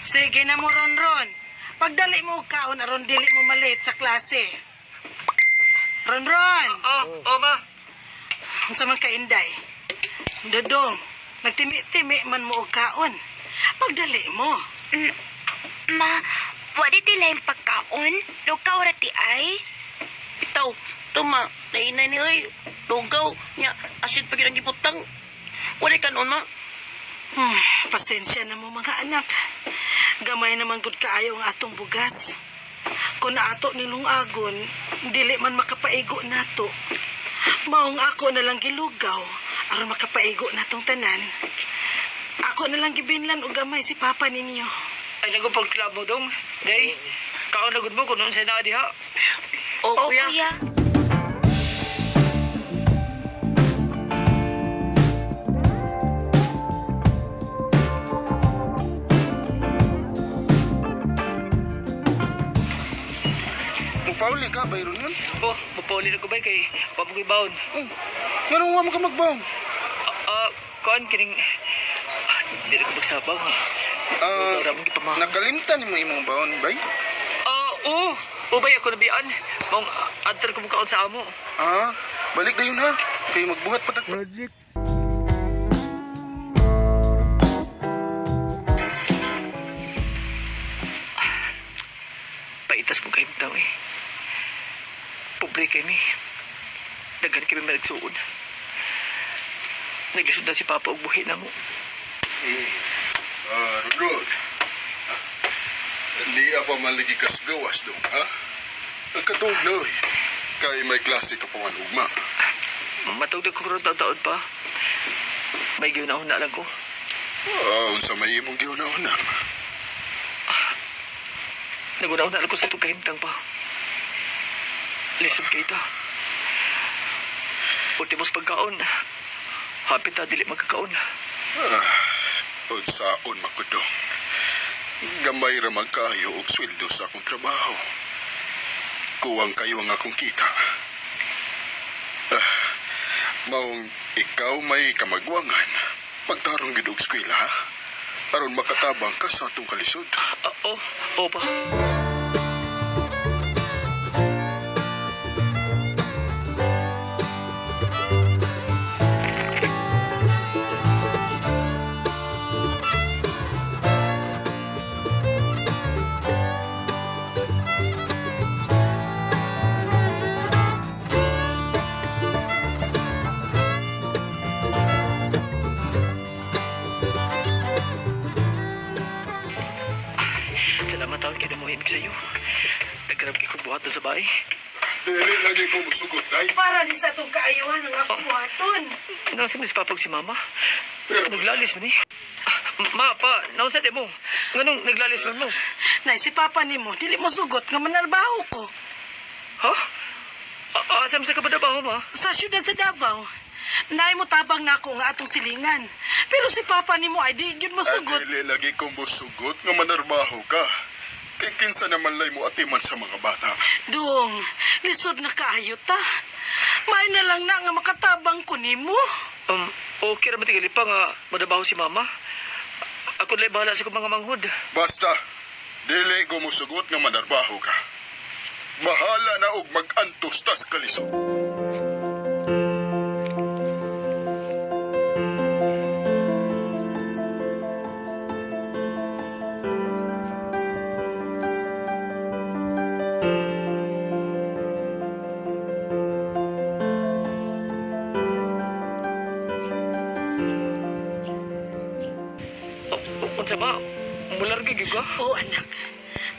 Sige na mo, Ronron. Pagdali mo og kaon aron dili mo malit sa klase. Ronron, Oh, oh ma. unsa man ka, Inday? Dodong, nagtimi-timi man mo og kaon. Pagdali mo. Ma, wala ti laing pagkaon. Lukaw ra ti ay. Itaw, tuma, nainay ni oy, lugaw, nya, asin pa ang gibutang. Wala kanon ma. Pasensya na mo mga anak. Gamay naman gud kaayo ang atong bugas. Kung ato nilong agon, dili man makapaigo nato. Maong ako na lang gilugaw aron makapaigo natong tanan. Ako na lang gibinlan og gamay si papa ninyo. Ay nago pagklabo dong. Day, kaon na gud mo kung unsay naa diha. O, O, kuya. kuya. Mupauli ka, bayron nun. Oh, mapauli na ko bay kay wa mo ko'y baon. Oh, nganong wa man ka magbaon? Ah, kuan kining dili ko magsabaw ha. Ah, Wala mo gipamahan. nakalimtan nimo imong baon, bay? Ah, oo. Ubay ako nabian. Mong antar ko mukaon sa amo. Ah, balik dayon ha. Kay magbuhat pa tag Project. Paitas mo kayong tao eh. Pobre kami. Daghan kami managsuon. Naglisod na si Papa og buhi na mo. Ah, Ronron. Hindi pa man lagi kas gawas dong, ha? Ang katog na, oy. Kay may klase ka pa man ugma. Matugtog ko karon taon-taon pa. May giunahon na lang ko. Ah, unsa may imong giuna-una. Nagunahon na lang ko sa itong kahimtang pa. Lisod kay ta. Ultimos pagkaon. Hapit ta dili magkakaon. Ah, unsaon makudong. Gamay ra magkayo og sweldo sa akong trabaho. Kuwang kayo ang akong kita. Ah, maong ikaw may kamagwangan. Pagtarong gid og eskwela, ha? Aron makatabang ka sa atong kalisod. Ah, oh, oh pa. Salamat taon kay namuhimik sa iyo. Nagkarap kay kong buhaton sa bahay. Dili lagi ko musugot, day. Para ni sa atong kaayuhan ang akong buhaton. Nasa mo si Papa ug si Mama? Pero- Naglalis man eh. Ah, Ma, pa, naunsa di mo? Nganong naglalis man mo? Nay, si papa nimo, dili mo sugot nga manarbaho ko. Ha? Ah, asa sa kabadabaho, ma? Sa syudad sa Davao. Nay mo tabang nako nga atong silingan. Pero si papa nimo ay di gyud mo sugot. Dili lagi kong musugot nga manarbaho ka. Kay kinsa naman lay mo atiman sa mga bata. Dong, lisod na kaayo ta. May na lang na nga makatabang ko nimo. Okay ra man tigali pa nga madabaho si Mama. Ako lang bahala sa kong mga manghod. Basta, dili ko musugot nga manarbaho ka. Bahala na og mag-antos tas kalisod. Unsa ba? Mularga gyud ka? Oo anak,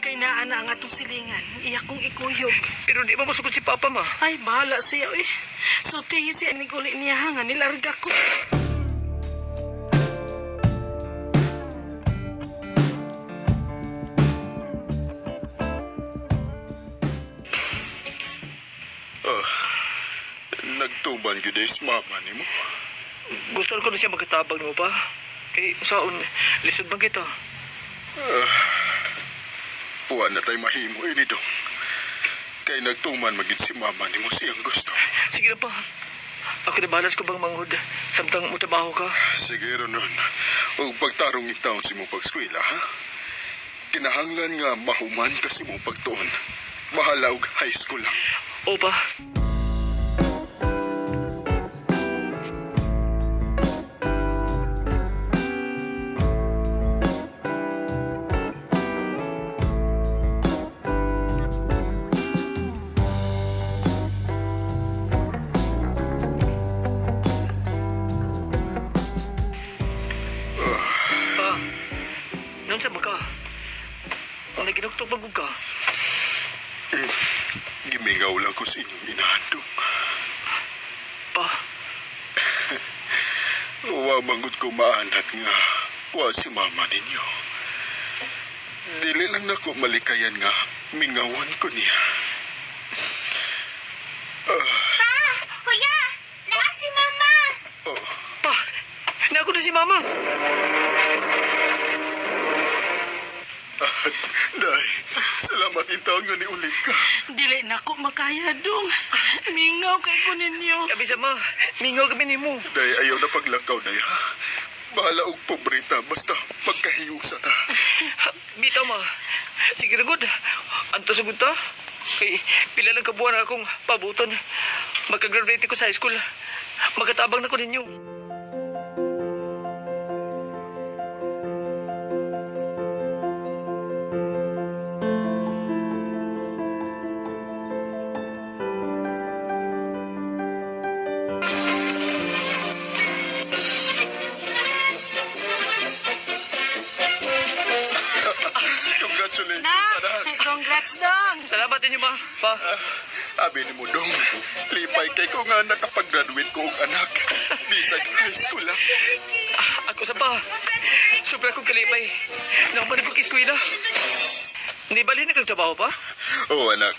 kay naa na ang atong silingan. Iya kong ikuyog. Pero di ba musugod si Papa, ma? Ay, bahala siya eh. Sultihi siya ni guli niya ha, nga nilarga ko. Ah, nagtuban gyud is mama nimo. Gusto ko na siya magkatabang mo pa. Kay usaon, lisod man kita. Wa na tay mahimo ini dong. Kay nagtuman magid si mama nimo siyang gusto. Sige na pa. Ako na balas ko bang manghod samtang mutrabaho ka. Sige Ronon, ug pagtarong taon si mo pagskwela ha. Kinahanglan nga mahuman kasi mo pagtuon. Bahala og high school lang. O pa. Pa, noon sa baka, naginuktok pagod ka. Gimingaw lang ko sa inyong inahandong. Pa, Wa mangud ko maanat nga wa si mama ninyo. Dili lang nako malikayan nga mingawan ko niya. Pa! Kuya! Naa si Mama! Oh, pa, naako na si Mama. Day, salamat intaon nga niulit ka. Dili na ko makaya, dong. Mingaw kay ko ninyo. Sabi sa ma, mingaw kami nimo. Day, ayaw na paglakaw na ha. Bahala og pobreta, basta pagkahiyusa ta. Bitaw ma. Sige na good. Anto sa ta. Kay pila lang ka buwan na akong pabuton. Magka-graduate ko sa high school. Magkatabang na ko ninyo. Congratulations, Na, anak. congrats, dong. Salamat ninyo ma. Pa. Abi ni mo dong, lipay kay ko nga nakapag-graduate ko og anak. Bisag high school lang. Ah, ako sa pa. Sobra kong kalipay. Nakuman ko kiskwila. Ni balhin na kag trabaho pa? Oh anak,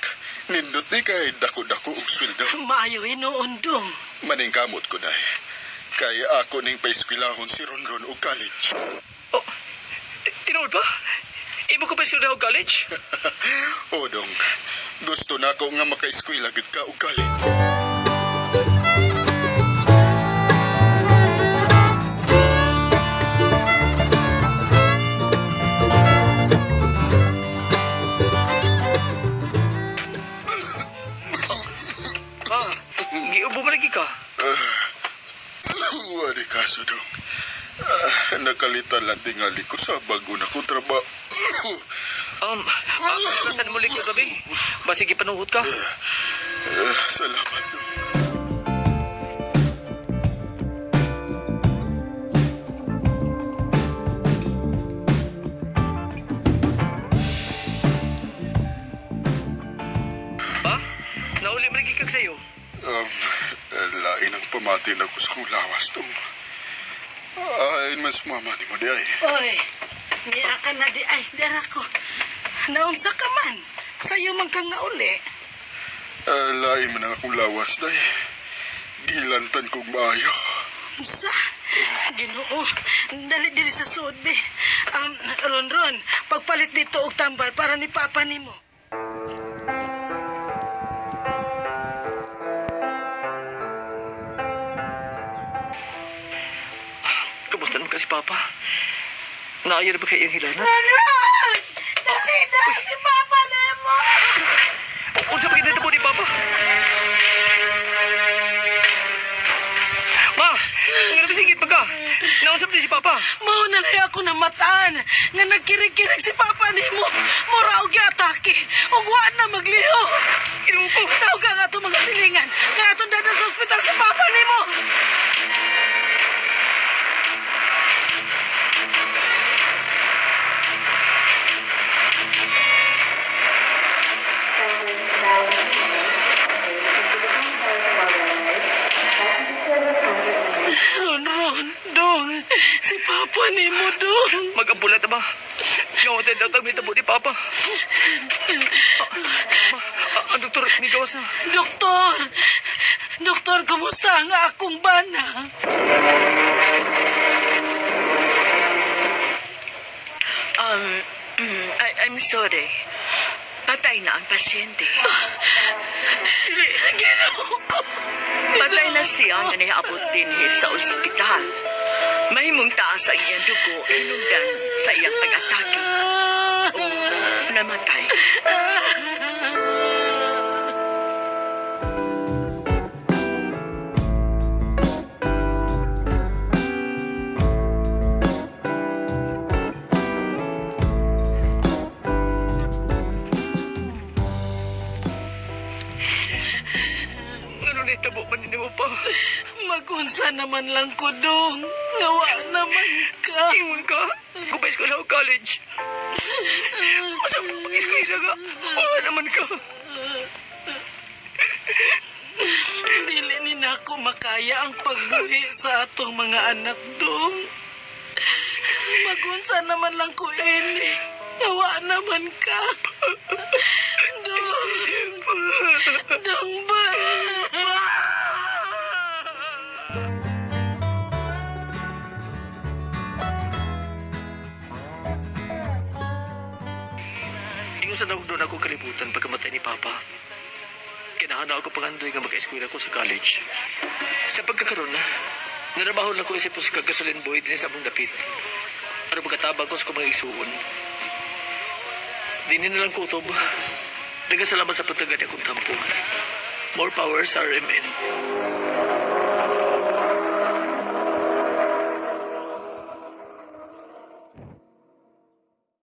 nindot ni kay dako-dako og sweldo. Maayo hinuon, dong. Maningkamot ko day. Kay ako ning paeskwelahon si Ronron og college. Oh, tinuod ba? Ibo ko pa sila og college? O dong, gusto na ako nga makaeskwela gud ka og college. Ah, giubo man lagi ka. Wari kaso dong. Nakalitan lang tingali ko sa bago na kong trabaho. Saan mo likod gabi? Basig ipanuhot ka. Salamat dong. Ba? Nauli man lagi kag sayo. Um, lain ang pamati na ko sa kong lawas dong. Ay, mas mama ni mo di ay. Oy, niya ka na di ay, dara ko. Naunsa ka man. Sayo man kang nauli. Lain man ang akong lawas day. Gilantan kong maayo. Unsa? Ginoo, dali diri sa suod be. Ron Ron, pagpalit dito og tambal para ni papa nimo. Kumusta naman kasi Papa? Naayo na ba kay iyang hilanat? Ron Ron! Dali na si papa nimo. Unsa ba kinita ni Papa? Ma! Nga na singit pa ka? Nausap din si Papa. Mao na lang ako namataan nga nagkirig-kirig si papa nimo. Mura og giatake ug wa na maglihok. Ginoo ko. Tawag ang atong mga silingan nga atong dadal sa ospital si papa nimo. Ron, Ron, dong. Si papa nimo, dong. Mag-ambulat ba? Nga hotel daw tag may tabo ni Papa. Ma, ang doktor, may gawas na. Doktor! Doktor, kumusta ang akong bana? Um, I'm sorry. Patay na ang pasyente. Ginoo ko! Patay na siya nga niabot dinhi sa ospital. Mahimong taas ang iyang dugo hinungdan sa iyang pag-atake. Ug namatay. Ano na itabo man nimo pa? Magunsa naman lang ko dong. Ngawa naman ka. Ingon ka, gubay eskwela o college. Masa mo pag-eskwela ka? Wala naman ka. Dili ni nako makaya ang pagbuhi sa atong mga anak dong. Magunsa naman lang ko ini. Ngawa naman ka. Dong. Dong ba? Ingon sa naog doon ako kalibutan pagkamatay ni Papa. Kinahana ako pangandoy nga maka-eskwela ko sa college. Sa pagkakaroon na, narabaho lang ko isip ko sa kagasolin boy din sa among dapit. Ano pagkatabang ko sa kumang igsuon. Dinin na lang kutob. Daghang salamat sa pagtagad akong tampo. More power sa RMN.